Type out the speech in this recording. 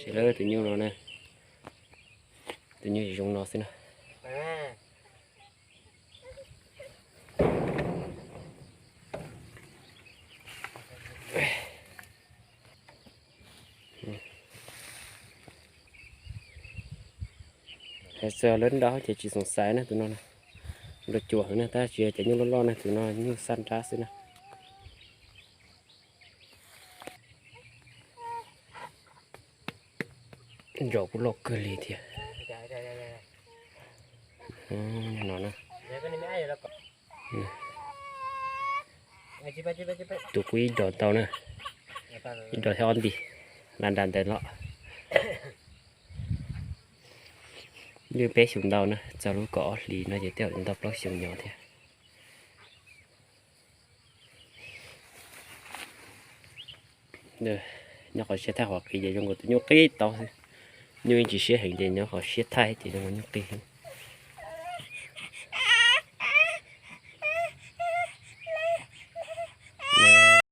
Ces lawv tus nyuj no na, tus nyuj zoo no xwb na. Hais txog lawv nrab ces tsis xoom xaiv na, tus no na, nrau cuam heev na, tab sis cov nyuj loj loj na, tus no nyuj xab nrab xwb na. Zaum kuj loj kawg li thiab. No na. Tus kuj ib dos ntau na, ib dos thiab ob nti, la nra ntawd los. Yeej peb xyoos ntau na, txog lub kaum ob hlis no ces tej zaum ntau plaub xyoos nyob thiab. Nyob qhov siab thaij qhov qis ces zoo nkaus tus nyuj qis tau xwb. Nyuj yeej tsis siab heev ces nyob qhov siab thaij ces zoo nkaus nyuj qis.